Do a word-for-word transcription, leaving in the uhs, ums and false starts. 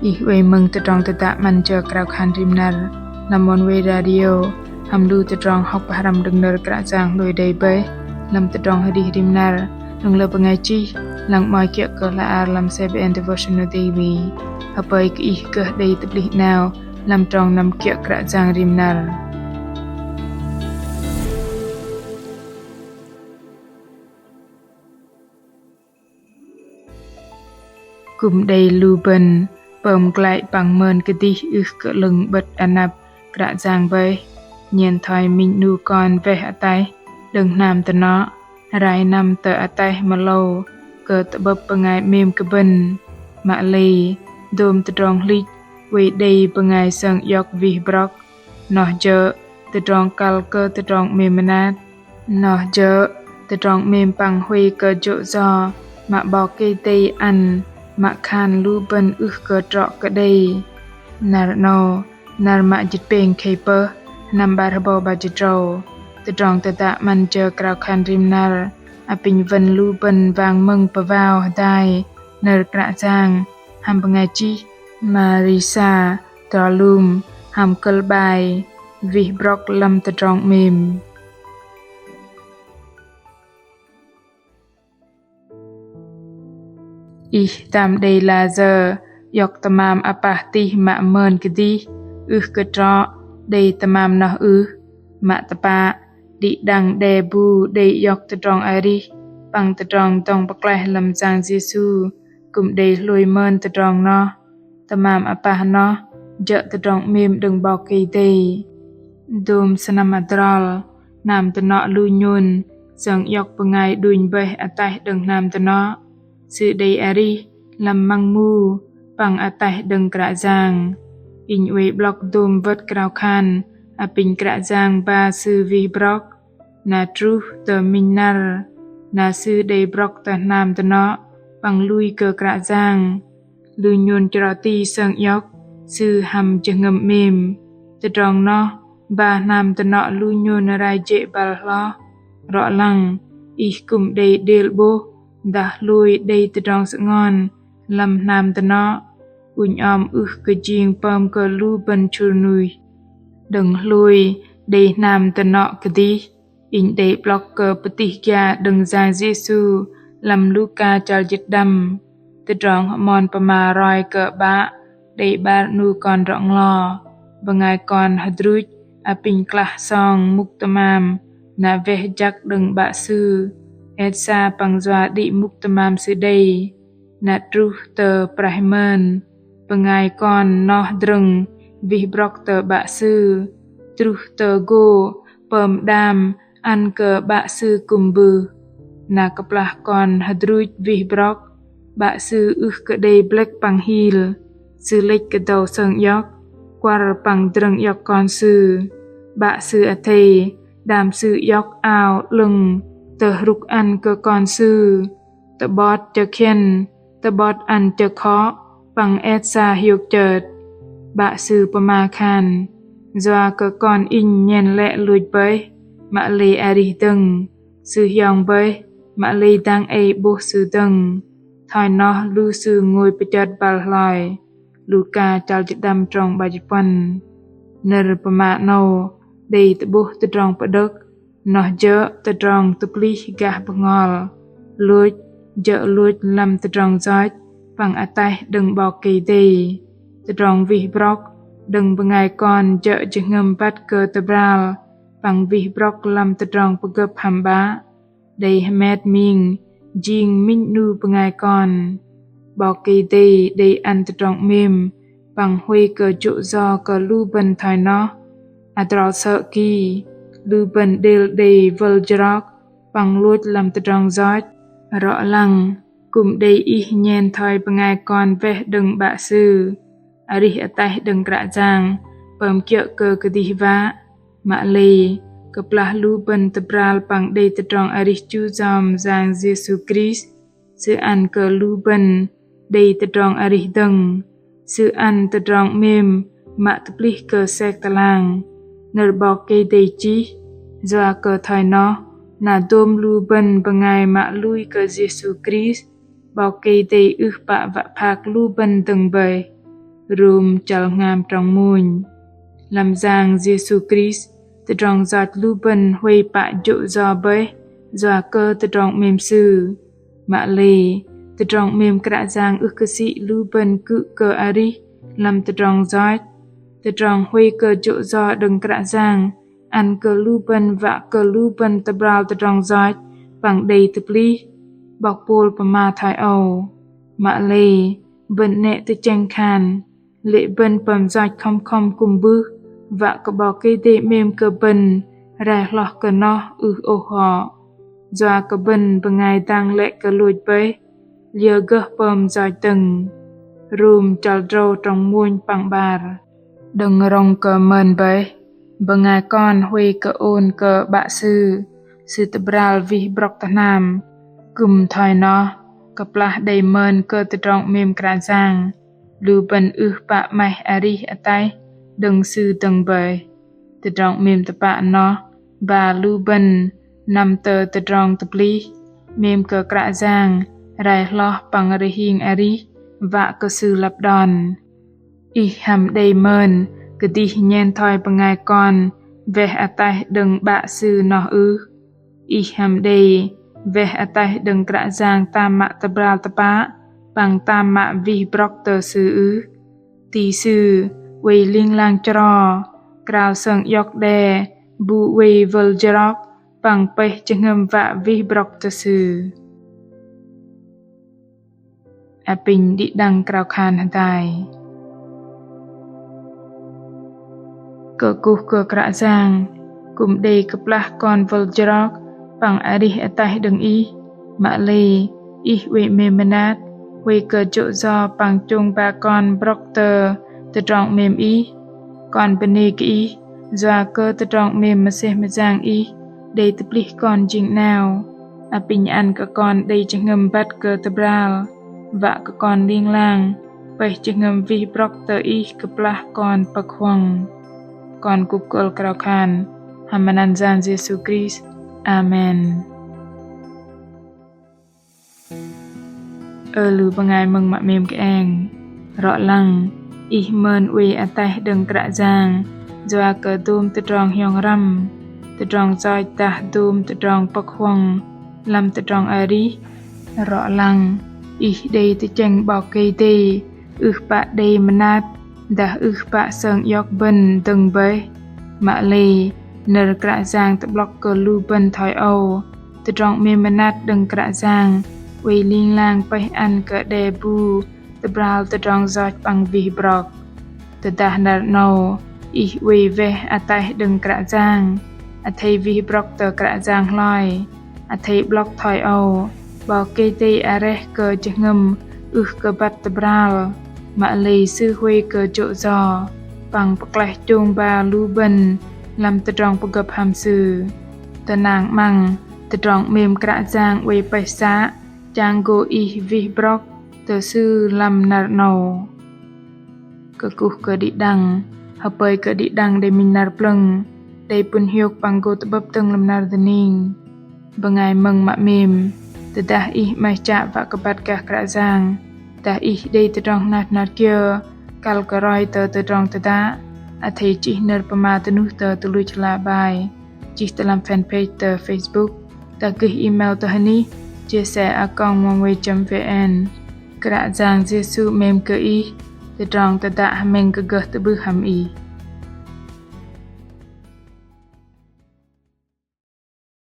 Ih oei mơ̆ng tơdrong tơdă 'Măn Jơ Krao Khan Rim Năr lăm Oneway Radio hăm lu tơdrong hŏk pơhrăm đơ̆ng nơ̆r Kră Yang hlôi đei bơih lăm tơdrong arih rim năr đơ̆ng lơ bơngai chih lăng 'mơ̆i kiơ̆ kơ hla ar lăm CBN Devotional Daily. Hơpơi kơ ih gơh đei tơplih 'nao lăm trong năm kiơ̆ Kră Yang rim năr. Kư̆m đei lu bơ̆n pơm glăi păng mơn kơdih ưh kơ 'lơ̆ng 'bơ̆t anăp Kră Yang bơih. Nhen thoi minh 'nu kon weh ataih đơ̆ng hnam tơnŏ, rai năm tơ ataih mơlâu kơ tơ'bơ̆p bơngai 'mêm kơ bơ̆n. Mă lei dôm tơdrong hlĭch oei đei bơngai sơng iŏk wih brŏk, noh jơ̆ tơdrong kăl kơ tơdrong 'mêm mơnat, noh jơ̆ tơdrong 'mêm păng huay kơ jô̆ yo mă 'Bok Kei-Dei ăn mă khan lu bơ̆n ưh kơ trŏ kơ đei. Năr 'nâu, năr mă jĭt pêng khei pơh, sơnăm 'bar hơbâu 'bar jĭt tơdrâu, tơdrong tơdă 'Măn Jơ Krao Khan Rim Năr apinh wơ̆n lu bơ̆n wang mơ̆ng pơwao hơdai nơ̆r Kră Yang hăm bơngai chih Marisa Trolum hăm kơ̆l 'bai Wih Brŏk Lăm Tơdrong 'Mêm. Ih tam đei la yơ iŏk tơmam apah tih mă mơn kơdih ưh kơ trŏ đei tơmam noh ưh? Mă tơpă, đĭ đăng đe bu đei iŏk tơdrong arih păng tơdrong dŏng pơklaih lăm Yang Yêsu kư̆m đei hlôi mơn tơdrong noh. Tơmam apah noh jơ̆ tơdrong 'mêm đơ̆ng 'Bok Kei-Dei. Dôm sơnăm adrol, hnam tơnŏ lu nhôn sơng iŏk bơngai đunh bơih ataih đơ̆ng hnam tơnŏ. Sư đei arih lăm măng mu păng ataih đơ̆ng Kră Yang. Inh oei 'blŏk dôm wơ̆t krao khan apinh Kră Yang ba sư wih brŏk. Na truh tơ minh năr, na sư đei brŏk tơ hnam tơnŏ păng lui kơ Kră Yang. Lu nhôn chro ti sơng iŏk sư hăm jơhngơ̆m 'mêm. Tơdrong noh ba hnam tơnŏ lu nhôn rai jê̆ băl hloh. Rŏ lăng, ih kư̆m đei đêl 'bôh dah hlôi đei tơdrong sơngon lăm hnam tơnŏ. Ŭnh om ưh kơ jing pơm kơ lu bơ̆n chŭr nuih. Đơ̆ng hlôi đei hnam tơnŏ kơdih, inh đei 'blŏk kơ pơtih gia đơ̆ng Yang Yêsu lăm Luka chăl jĭt đăm. Tơdrong hơmon pơma roi kơ 'bă đei 'bar 'nu kon rŏ nglo. Bơngai kon hơdruch apinh klah song mŭk tơmam, na weh jăk đơ̆ng 'bă sư. Et sa păng yua đĭ mŭk tơmam sư đei. Na truh tơ praih mơn, bơngai kon noh drơ̆ng wih brŏk tơ 'bă sư. Truh tơ gô, pơm đam ăn kơ 'bă sư kư̆m bưh. Na kơplah kon hơdruch wih brŏk, 'bă sư ưh kơ đei blĕk păng hil. Sư lĕch kơdâu sơng iŏk, kuăr păng drơ̆ng iŏk kon sư. 'Bă sư athei, đam sư iŏk ao 'lơ̆ng tơ'hlŭk ăn kơ kon sư. Tơ'bot chơ̆ khiĕn, tơ'bot ăn chơ̆ khŏ, păng et sa hiôk chơt. 'Bă sư pơma khan: Yua kơ kon inh nhen lĕ lôch bơih, mă lei arih dơ̆ng. Sư hiong bơih, mă lei dang ei 'bôh sư dơ̆ng. Thoi noh lu sư ngôi pơchơt băl hloi. Luka chăl jĭt đăm trong 'bar jĭt puăn. Nơ̆r pơma 'nâu đei tơ'bôh tơdrong pơđơ̆k, noh jơ̆ tơdrong tơplih gah bơhngol. Lôch jơ̆ lôch lăm tơdrong yoch păng ataih đơ̆ng 'Bok Kei-Dei. Tơdrong wih brŏk đơ̆ng bơngai kon jơ̆ jơhngơ̆m băt kơ tơbral păng wih brŏk lăm tơdrong pơgơ̆p hăm 'bă. Đei hơmet ming jing minh 'nu bơngai kon. 'Bok Kei-Dei đei ăn tơdrong 'mêm păng huay kơ jô̆ yo kơ lu bơ̆n thoi noh. Adrol sơ̆ ki, lu bơ̆n đêl đei wơl jrok păng lôch lăm tơdrong yoch. Rŏ lăng, kư̆m đei ih nhen thoi bơngai kon weh đơ̆ng 'bă sư. Arih ataih đơ̆ng Kră Yang pơm kiơ̆ kơ kơdih wă. Mă lei, kơplah lu bơ̆n tơbral păng đei tơdrong arih chu yom Yang Yêsu Krist, Sư ăn kơ lu bơ̆n đei tơdrong arih dơ̆ng. Sư ăn tơdrong 'mêm mă tơplih kơ sek tơlang. Nơ̆r 'Bok Kei-Dei chih: Yua kơ thoi noh, na dôm lu bơ̆n bơngai mă lui kơ Yêsu Krist, 'Bok Kei-Dei ưh pă wă phak lu bơ̆n dơ̆ng bơih. Rôm chăl hngam trong mônh. Lăm Yang Yêsu Krist, tơdrong yoch lu bơ̆n huay pă jô̆ yo bơih, yua kơ tơdrong 'mêm Sư. Mă lei, tơdrong 'mêm Kră Yang ưh kơ sĭ lu bơ̆n kư̆m kơ arih lăm tơdrong yoch. Tơdrong huay kơ jô̆ yo đơ̆ng Kră Yang, ăn kơ lu bơ̆n wă kơ lu bơ̆n tơbral tơdrong yoch păng đei tơplih. 'Bok Pôl pơma thoi âu: Mă lei, bơ̆n 'nĕ tơchĕng khan, lê̆ bơ̆n pơm yoch khŏm khŏm kư̆m bưh, wă kơ 'Bok Kei-Dei 'mêm kơ bơ̆n rai hloh kơ noh ưh ôh hŏ. Yua kơ bơ̆n bơngai dang lĕ kơ lôch bơih, liơ gơh pơm yoch dơ̆ng. Rôm chăl drâu trong mônh păng 'bar. Đơ̆ng rŏng kơ mơn bơih, bơngai kon huay kơ ôn kơ 'Bă sư, sư tơbral wih brŏk tơ hnam. Kư̆m thoi noh, kơplah đei mơn kơ tơdrong 'mêm Kră Yang, lu bơ̆n ưh pă 'maih arih ataih đơ̆ng Sư dơ̆ng bơih. Tơdrong 'mêm tơpă noh ba lu bơ̆n năm tơ tơdrong tơplih, 'mêm kơ Kră Yang rai hloh păng rơhing arih, wă kơ Sư lăp đon. Ih hăm đei mơn kơdih nhen thoi bơngai kon weh ataih đơ̆ng 'Bă sư noh ưh? Ih hăm đei weh ataih đơ̆ng Kră Yang tam mă tơbral tơpă păng tam mă wih brŏk tơ Sư ưh? Ti Sư oei ling lang chro, krao sơng iŏk đe bu oei wơl jrok păng pơih jơhngơ̆m wă wih brŏk tơ Sư. Apinh đĭ đăng krao khan hơdai. Kơkuh kơ Kră Yang, kư̆m đei kơplah kon wơl jrok păng arih ataih đơ̆ng Ih, mă lei Ih oei 'mêm mơnat, oei kơ jô̆ yo păng chông ba kon brŏk tơ tơdrong 'mêm Ih. Kon bơnê kơ Ih, yua kơ tơdrong 'mêm mơsêh mơyang Ih đei tơplih kon jing 'nao. Apinh ăn kơ kon đei jơhngơ̆m băt kơ tơbral, wă kơ kon ling lang pơih jơhngơ̆m wih brŏk tơ Ih kơplah kon pơ̆k huŏng. Kon kŭp kơ̆l krao khan hăm măt anăn Yang Yêsu Krist. Amen. Ơ lu bơngai mơ̆ng mă 'mêm kơeng. Rŏ lăng, ih mơn oei ataih đơ̆ng Kră Yang yua kơ dôm tơdrong hiong răm, tơdrong yoch dah dôm tơdrong pơ̆k huŏng lăm tơdrong arih. Rŏ lăng, ih đei tơchĕng 'Bok Kei-Dei ưh pă đei mơnat dah ưh pă sơng iŏk bơ̆n dơ̆ng bơih. Mă lei, nơ̆r Kră Yang tơ'blŏk kơ lu bơ̆n thoi âu: Tơdrong 'mêm mơnat đơ̆ng Kră Yang oei ling lang pơih ăn kơ đe bu tơbral tơdrong yoch păng wih brŏk. Tơdah năr 'nâu ih oei weh ataih đơ̆ng Kră Yang, athei wih brŏk tơ Kră Yang hloi. Athei 'blŏk thoi âu: 'Bok Kei-Dei areh kơ jơhngơ̆m ưh kơ băt tơbral, mă lei Sư huay kơ jô̆ yo păng pơklaih chông ba lu bơ̆n lăm tơdrong pơgơ̆p hăm Sư. Tơnang 'măng, tơdrong 'mêm Kră Yang oei pơih să chang gô ih wih brŏk tơ Sư lăm năr 'nâu. Kơkuh kơ đĭ đăng, hơpơi kơ đĭ đăng đei minh năr plơ̆ng, đei pŭn hiôk păng gô tơ'bơ̆p dơ̆ng lăm năr dơning. Bơngai mơ̆ng mă 'mêm, tơdah ih 'maih chă wă kơ băt gah Kră Yang, dah ih đei tơdrong hnar hnar kiơ kăl kơ roi tơ tơdrong tơdă, athei chih nơ̆r pơma dơnuh tơ tơluch hla bơar, chih tơ lăm fanpage tơ Facebook, dah gơih email tơ hơnih jsa a còng oneway chấm vn. Kră Yang Yêsu 'mêm kơ ih. Tơdrong tơdă hơmĕng kơ gơh tơ'bưh hăm ih.